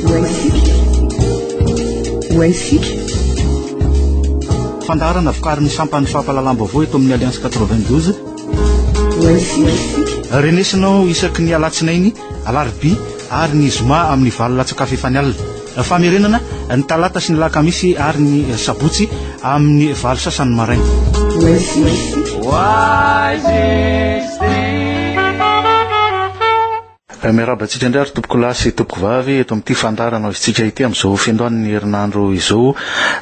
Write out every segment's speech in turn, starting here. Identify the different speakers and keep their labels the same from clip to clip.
Speaker 1: Ho Fandaharana vokarin'ny sampan'ny fampahalalam-baovao eto amin'ny Alliance 92. Renesinao isaky ny alatsinainy, alarobia ary ny zoma amin'ny valo latsaka fahefany alina. Famerenana ny talata sy ny lakamisy ary ny sabotsy amin'ny valo sasany maraina. Miarahaba antsika indray ary tompokolahy sy tompokovavy eto amin'ity fandaharana isika ity amin'izao fiandohan'ny herinandro izao.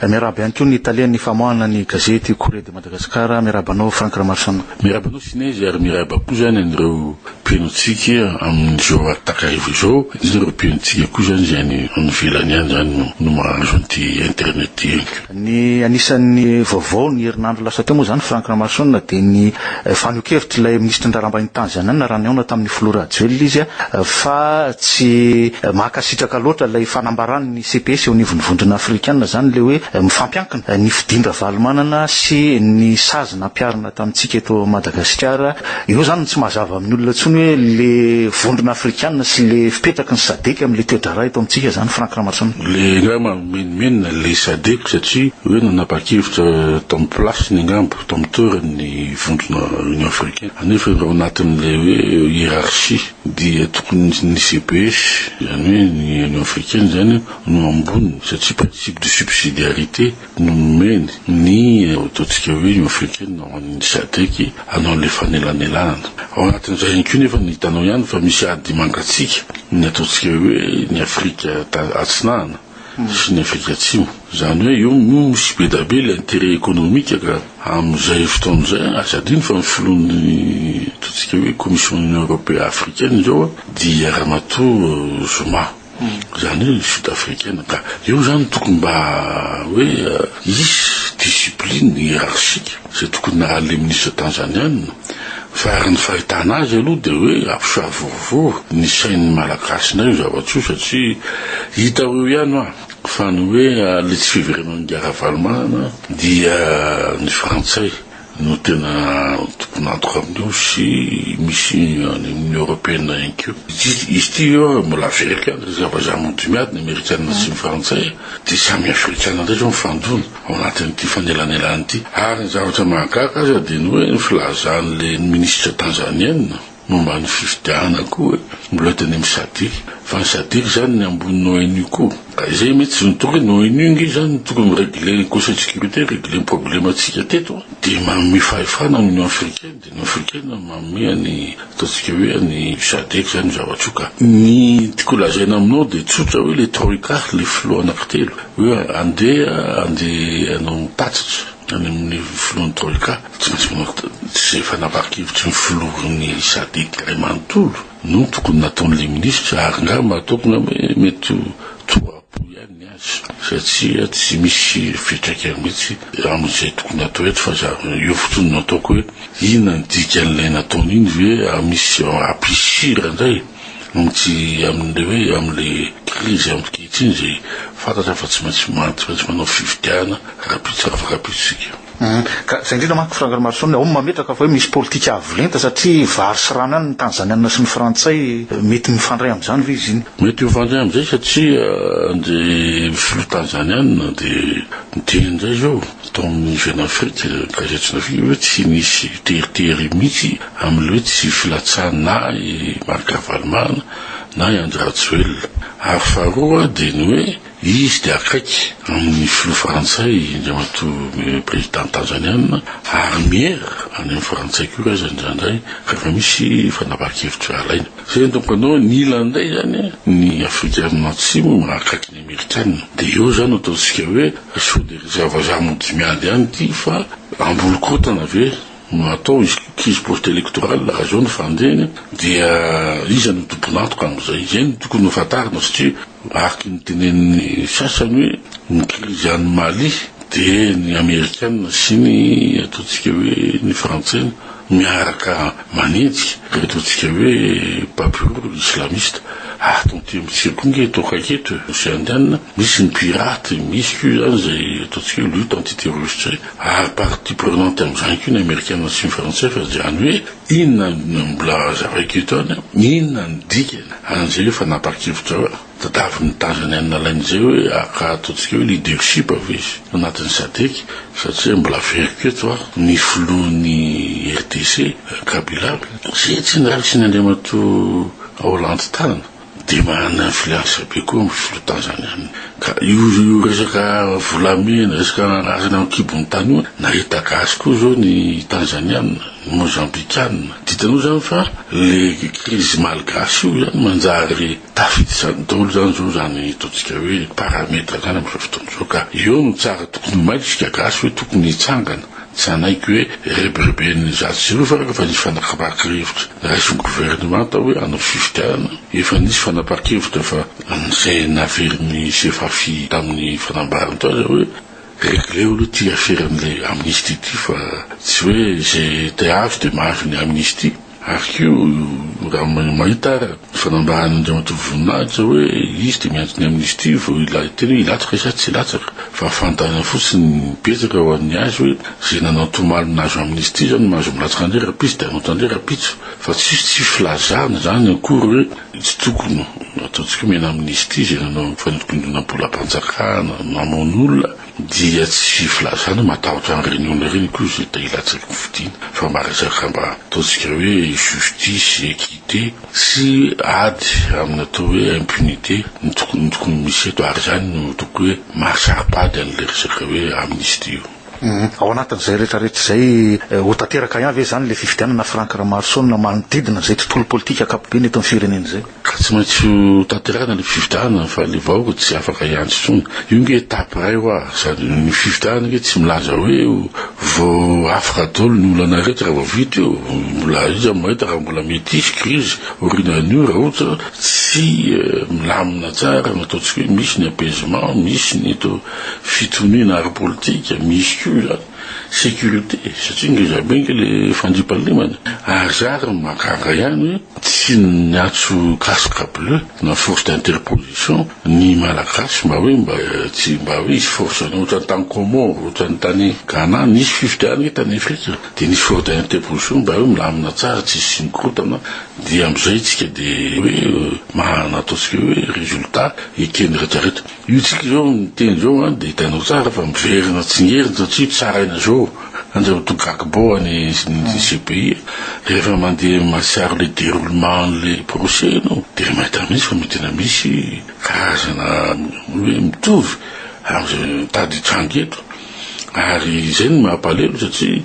Speaker 1: Miarahaba ihany koa ny talehan'ny famoahana ny gazety Courrier de Madagascar. Miarahaba anao Franck Ramaroson.
Speaker 2: Miarahaba anao Sinezy ary miarahaba koa izany an'ireo mpihaino antsika amin'izao takariva izao, indrindra ireo mpihaino antsika koa izany izay any ivelany any izany no mahazo an'ity internet ity ihany koa.
Speaker 1: Ny anisan'ny vaovao ny herinandro lasa teo moa izany Franck Ramaroson dia ny fanehoan-kevitr'ilay minisitry ny raharaham-bahiny Tanzaniana raha nihaona tamin'ny filoha Rajoelina izy fa tsy mankasitraka loatra ilay fanambaran'ny CPS eo anivon'ny vondrona afrikana izany ilay hoe mifampiankina ny fidin-dRavalomanana sy ny sazy nampiharina tamintsika eto Madagasikara. Eo izany no tsy mazava amin'ny olona intsony hoe le vondrona afrikana sy le fipetraky ny sadec amin'le toe-draharaha eto amintsika izany Franck Ramaroson.
Speaker 2: Le angamba mimenomenona le sadec satria hoe nanapa-kevitra tao amin'ny place-ny angamba, tao amin'ny toerany ny vondrona Union africaine. Anefa ao anatin'ilay hoe hiérarchie dia tokony ny CPS, izany hoe ny Union africaine izany no amboniny satria principe de subsidiarité. no nomeny ny ataontsika hoe Union Africaine ho an'ny Sadec hanao an'ilay fanelanelanana. Ao anatin'izay ihany koa nefa hitanao ihany fa misy ady mangatsiaka ny ataontsika hoe ny Afrika Atsinanana sy ny Afrika Atsimo. Izany hoe eo misy be dia be ilay intérêt économique ka amin'izay fotoana izay aza adino fa ny filohan'ny ataontsika hoe Commission Union Européenne Africaine izao dia Ramatoa Zuma. Izany hoe ny sud africaine ka eo izany tokony mba hoe hisy discipline hiérarchique izay tokony narahan'ilay ministre tanzaniana fa raha ny fahitana azy aloha dia hoe hampisavorovoro ny sain'ny malagasy indray io zavatra io satria hita eo ihany hoa fa ny hoe ilay tsy fiverenan'i Ravalomanana dia ny frantsay no tena tompon'antoka amin'io sy misy any amin'ny Eoropeana ihany koa. Izy ity io mbola averiko ihany resaka vazaha mody miady ny Amerikana sy ny Frantsay dia samy Afrikana indray izao mifandona ao anatin'ity fanelanelana ity. Ary ny zavatra mahagaga aza dia ny hoe ny filazan'ilay minisitra Tanzaniana Momba ny fifidianana koa mbola hita any amin'ny Sadc fa ny Sadc izany ny ambonin'ny ONU koa. Ka izay mihitsy no tokony, ny ONU ange izany no tokony mi-regler ny conseil de sécurité, regler ny problème-ntsika teto an, dia manome fahefana ny Union africaine, dia ny Union africaine manome an'ny ataontsika hoe an'ny Sadc izany io zavatra io ka. Ny tiako holazaina aminao dia tsotra hoe ilay Troika, ilay filoha anankitelo, hoe andeha andeha hanao mitatitra any amin'ny filohan'ny Troika. Tsy maintsy manao izay fanapahan-kevitry ny filohan'ny Sadc iray manontolo no tokony nataon'ilay minisitra ary angamba ataoko angamba hoe mety ho tsoa-po ihany ny azy satria tsy misy fiantraikany mihitsy amin'izay tokony hatao eto fa za eo fotsiny no ataoko hoe inona ny dikan'ilay nataony iny ve misy hampisy sira indray amin'ity amin'ilay hoe amin'ilay krizy ankehitriny izay fantatra fa tsy maintsy tsy maintsy manao fifidianana rahampitso raha rahampitso isika.
Speaker 1: Ka izay indrindra manko Franck Ramaroson ao no mametraka fa hoe misy politika avo lenta satria vary sy rano ihany ny Tanzaniana sy ny Frantsay, mety mifandray amin'izany ve izy iny?
Speaker 2: Mety mifandray amin'izay satria ny filoha Tanzaniana dia niteny indray izao tao amin'ny Jeune Afrique, gazety Jeune Afrique hoe tsy nisy teritery mihitsy amin'ilay hoe tsy filatsahana na i Marc Ravalomanana na i Andry Rajoelina. Ary faharoa dia ny hoe Izy dia akaiky amin'ny filoha frantsay Andriamatoa Président Tanzaniana ary miera any amin'ny frantsay koa aza indraindray rehefa misy fanapahan-kevitra alaina. Izay no ataoko anao, ny ilany indray izany ny Afrikana Atsimo akaiky ny Amerikana. Dia eo izany no ataontsika hoe sao dia resaka vazaha mody miady ihany ity fa hamboly korontana ve no atao izy crise post électorale raha izao no fandehany dia iza no tompon'antoka amin'izay? Izay no tokony ho fantarina satria Araka ny tenenin'ny sasany hoe ny krizy any Mali dia ny Amerikana sy ny ataontsika hoe ny Frantsay no miaraka manenjika ireo ataontsika hoe mpampihorohoro islamista. Ary ato amintsika koa ange eto akaiky eto e, Océan Indien, misy ny pirates, misy koa izany izay ataontsika hoe lutte anti-terroriste izay. Ary partie prenante amin'izany koa ny Amerikana sy ny Frantsay fa izany hoe inona no mbola hazavaiko eto any, inona no dikany an'izay hoe fanapahan-kevitra. Tadiavin'ny Tanzaniana alaina izay hoe haka ataontsika hoe leadership ve izy anatin'ny Sadec satria mbola averiko eto aho ny filohan'ny RDC Kabila izay tsy niraisin'ny Andriamatoa Hollande tanana dia manana influence be koa amin'ny filoha Tanzaniana. Ka io io resaka volamena, resaka harena an-kibon'ny tany io, nahita gasy koa izao ny Tanzaniana, ny Mozambikana. Dia hitanao izany fa le crise malgache io izany manjary tafiditra daholo izany izao izany ataontsika hoe paramètre izany amin'izao fotoana izao. Ka eo no tsara tokony ho mailo isika gasy hoe tokony hitsangana. Tsy hanaiky hoe rebireben'ny zato sy roa fa efa nisy fanakapahan-kevitra naraisin'ny governemanta hoe hanao fifidianana, efa nisy fanapahan-kevitra fa izay naverin'ny Sefafi tamin'ny fanambarany teo aza hoe regleo aloha ity aferan'ilay amnistie ity fa tsy hoe izay te hahazo dia mahazo ny amnistie. Ary koa raha mahita ary ny fanambaran'Andriamatoa Voninahitra hoe izy dia miantso ny amnistie vao tena hoe hilatsaka izy sa tsy hilatsaka fa fanontaniana fotsiny mipetraka ho an'ny azy hoe izay nanao tomaly nahazo amnistie izany mahazo milatsaka indray rahampitso dia hanota indray rahampitso fa tsisy tsy filazana izany akory hoe tsy tokony ataontsika hoe omena amnistie izay nanao fanodikondinam-bolam-panjakana namono olona. Dia tsy filazana matahotra an'ireny olona ireny akory izay te hilatsaka ho fidiana fa mba resaka mba ataontsika hoe justice, équité sy ady amin'ny atao hoe impunité no tokony tokony misy eto ary izany no tokony hoe maha saro-pady an'ilay resaka hoe amnistie io.
Speaker 1: Ao anatin'izay rehetrarehetra izay, ho tanteraka ihany ve izany ilay fifidianana Franck Ramaroson manodidina izay tontolo politika ankapobeny eto amin'ny firenena izay?
Speaker 2: Ka tsy maintsy ho tanterahina le fifidianana fa le vahoaka tsy afaka hiantso intsony. Io nge étape iray hoa, sady ny fifidianana nge tsy milaza hoe vao afaka daholo ny olana rehetra raha vao vita io, mbola iza no mahita raha mbola mety hisy crise aorianan'io raha ohatra tsy milamina tsara ny ataontsika hoe misy ny apaisement, misy ny atao fitoniana ara-politika, misy koa izany sécurité satria ngeza be nge le fandriampahalemana ary zary mahagaga ihany hoe Tsy niantso casque bleu na force d'interposition ny Malagasy mba hoe mba tsy mba hoe hisy force ohatran'ny tany Comores, ohatran'ny tany Ghana, nisy fifidianana ange tany Afrika dia nisy force d'interposition mba hoe milamina tsara tsisy mikorontana dia amin'izay tsika dia hoe manana ataontsika hoe résultat eken'ny retraretra. Io tsika izao miteny izao an dia hitanao tsara fa miverina tsingerina satria tsaraina izao Andriamatoa Gbagbo any ny CPI rehefa mandeha mahatsiaro le déroulement an'le procès ianao dia mahita mihitsy fa tena misy karazana hoe mitovy amin'izay mitady hitranga eto ary izay no mampalelo satria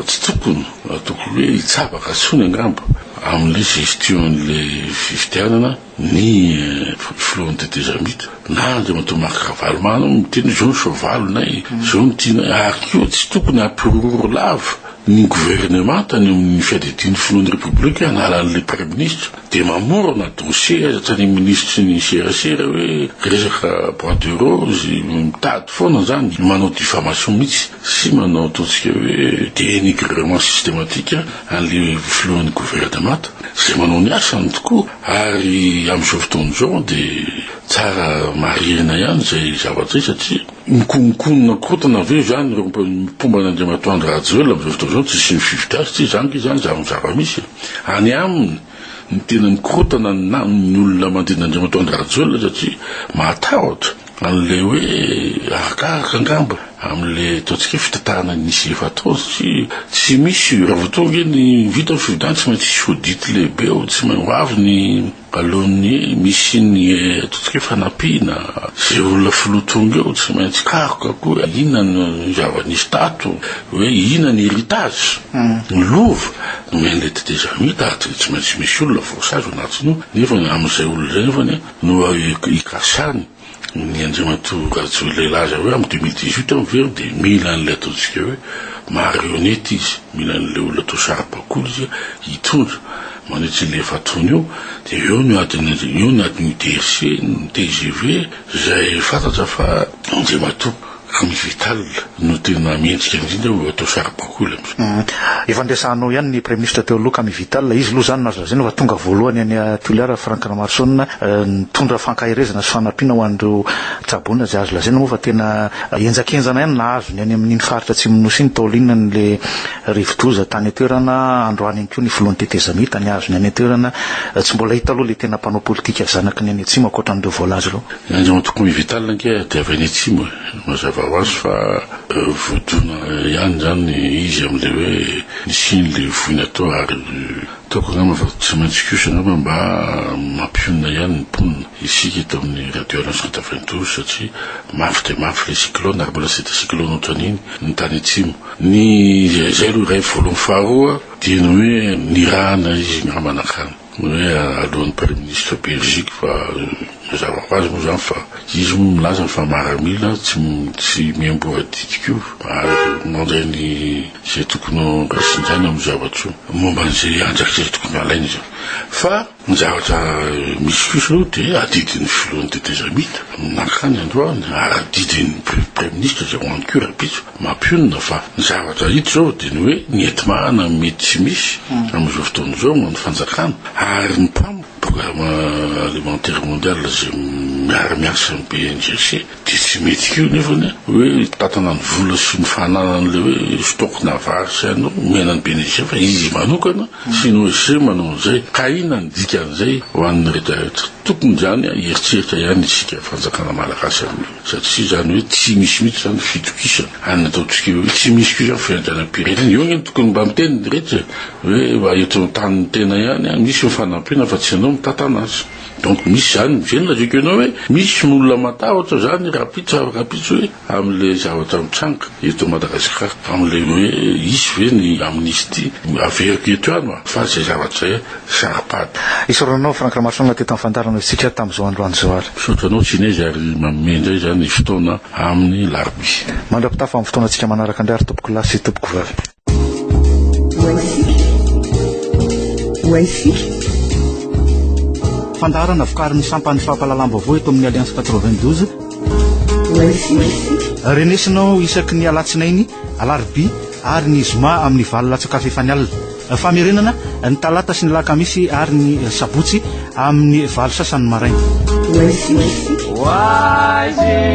Speaker 2: tsy tokony ataoko hoe hitsabaka intsony angamba amin'le gestion an'le fifidianana Ny filohan'ny tetezamita na Andriamatoa Marc Ravalomanana miteny hoe izao ny soavalinay, izao no tianay ary koa tsy tokony hampihorohoro lava ny governemanta any amin'ny fiadidian'ny filohan'ny Repoblika hanala an'ilay praiminisitra dia mamorona dossier aza hatrany amin'ny minisitry ny serasera hoe resaka bois de rose, mitady foana izany manao diffamation mihitsy sy manao ataontsika hoe dénigrement systématique an'ilay filohan'ny governemanta izay manao ny asany tokoa ary amin'izao fotoana izao dia tsara marihina ihany izay zavatra izay satria mikononkonona korontana ve izany ireo mpomba an'Andriamatoa Andry Rajoelina amin'izao fotoana izao tsy misy mifidy azy tsy izany ve izany zava-misy any aminy ny tena mikorontana ny olona manodidina an'Andriamatoa Andry Rajoelina satria mahatahotra An'ilay hoe arakaraka angamba amin'ilay ataontsika hoe fitantarana nisy efa tao satria tsy misy raha vao tonga ange ny vita ny fifidianana tsy maintsy hisy audit lehibe ao, tsy maintsy ho avy ny alohan'ny misy ny ataontsika hoe fanampiana, izay olona filoha tonga eo tsy maintsy karoka koa hoe inona no zava-nisy tato, hoe inona ny héritage, ny lova nomen'ilay tetezamita ary tsy maintsy misy olona voasazy ao anatin'io nefa amin'izay olona izay nefany no ikasany ny Andriamatoa Rajoelina hilaza hoe amin'ny 2018 aho miverina dia mila an'ilay ataontsika hoe marionnette izy, mila an'ilay olona atao saribakoly izy hitondra mandritra ilay efa-taona io, dia eo no adin'ny eo ny adin'ny UDRC, ny tgv izay fantatra fa Andriamatoa. Camille Vital no tena mendrika indrindra ho atao saribakoly amin'izao.
Speaker 1: Efa niresahanao ihany ny Praiminisitra teo aloha Camille Vital, izy aloha izany no azo lazaina fa tonga voalohany any Toliara Franck Ramaroson nitondra fankaherezana sy fanampiana ho an'ireo tsaboina izay azo lazaina moa fa tena henjakenjana ihany nahazo ny any amin'iny faritra Atsimon'ny Nosy iny taorian'ilay rivodoza tany an-toerana, androany ihany koa ny filohan'ny tetezamita nihazo ny any an-toerana, tsy mbola hita aloha ilay tena mpanao politika zanaky ny any Atsimo ankoatra an'ireo voalaza ireo.
Speaker 2: Ny Andriamatoa Camille Vital ange dia avy any Atsimo e, mazava ho azy fa voadona ihany izany izy amin'ilay hoe nisian'ilay voina tao ary ataoko angamba fa tsy maintsy kosa angamba mba mampionona ihany ny mponina isika eto amin'ny Radio Alliance 92 satria mafy dia mafy ilay cyclone ary mbola tsy hita cyclone ohatran'iny ny tany Atsimo. Ny izay aloha iray voalohany faharoa dia ny hoe nirahana izy angamba nankany. Ny hoe alohan'ny Praiminisitra Belgique fa mazava ho azy moa izany fa izy moa milaza fa maramila tsy tsy miamboho adidy koa ary mandray ny izay tokony ho rasinjaina amin'ny zavatra io momba an'izay andraikitra izay tokony halaina izany fa ny zavatra misy kosa aloha dia adidin'ny filohan'ny tetezamita nankany androany ary adidin'ny Praiminisitra izay ho any koa rahampitso Mampionona fa ny zavatra hita izao dia ny hoe ny enti-mahana mety tsy misy amin'izao fotoana izao ny fanjakana ary ny PAM, Programme Alimentaire Mondial, izay miara-miasa amin'ny BNGC dia tsy mety koa nefany hoe hitantana ny vola sy ny fananan'ilay hoe stock-na vary sy an'io omena ny BNGC fa izy manokana sy ny OSC manao an'izay. Ka inona ny dikan'izay ho an'ny rehetra rehetra? Tokony izany hieritreritra ihany isika fanjakana malagasy amin'io. Satria izany hoe tsy misy mihitsy izany fitokisana any ataontsika hoe tsy misy koa izany fiandrianam-pirenena. Eo ange no tokony mba miteny ny rehetra e, hoe mba eto amin'ny tanin'ny tena ihany misy ny fanampiana fa tsy ianao mitantana azy. Donc misy izany, izay no lazaiko anao hoe misy ny olona matahotra izany rahampitso ary rahampitso hoe amin'ilay zavatra mitranga eto Madagasikara, amin'ilay hoe hisy ve ny amnistie, averiko eto ihany hoa fa izay zavatra izay Saro-pady.
Speaker 1: Isaorana anao Franck Ramarosaona teto amin'ny fandaharana isika tamin'izao androany izao ary.
Speaker 2: Misaotra anao Tsinezy ary manome indray izany fotoana amin'ny larobia.
Speaker 1: Mandra-pitafa amin'ny fotoanantsika manaraka indray ary tompoko lahy sy tompoko vavy.
Speaker 3: Ho antsika. Ho antsika.
Speaker 1: Fandaharana vokarin'ny sampan'ny fampahalalam-baovao eto amin'ny Alliance 92.
Speaker 3: Ho antsika.
Speaker 1: Renesinao isaky ny alatsinainy, alarobia ary ny zoma amin'ny valo latsak'afo efa ny alina. Famerenana, ny talata sy ny alakamisy ary ny sabotsy amin'ny valo sasany maraina.
Speaker 3: Ho antsika.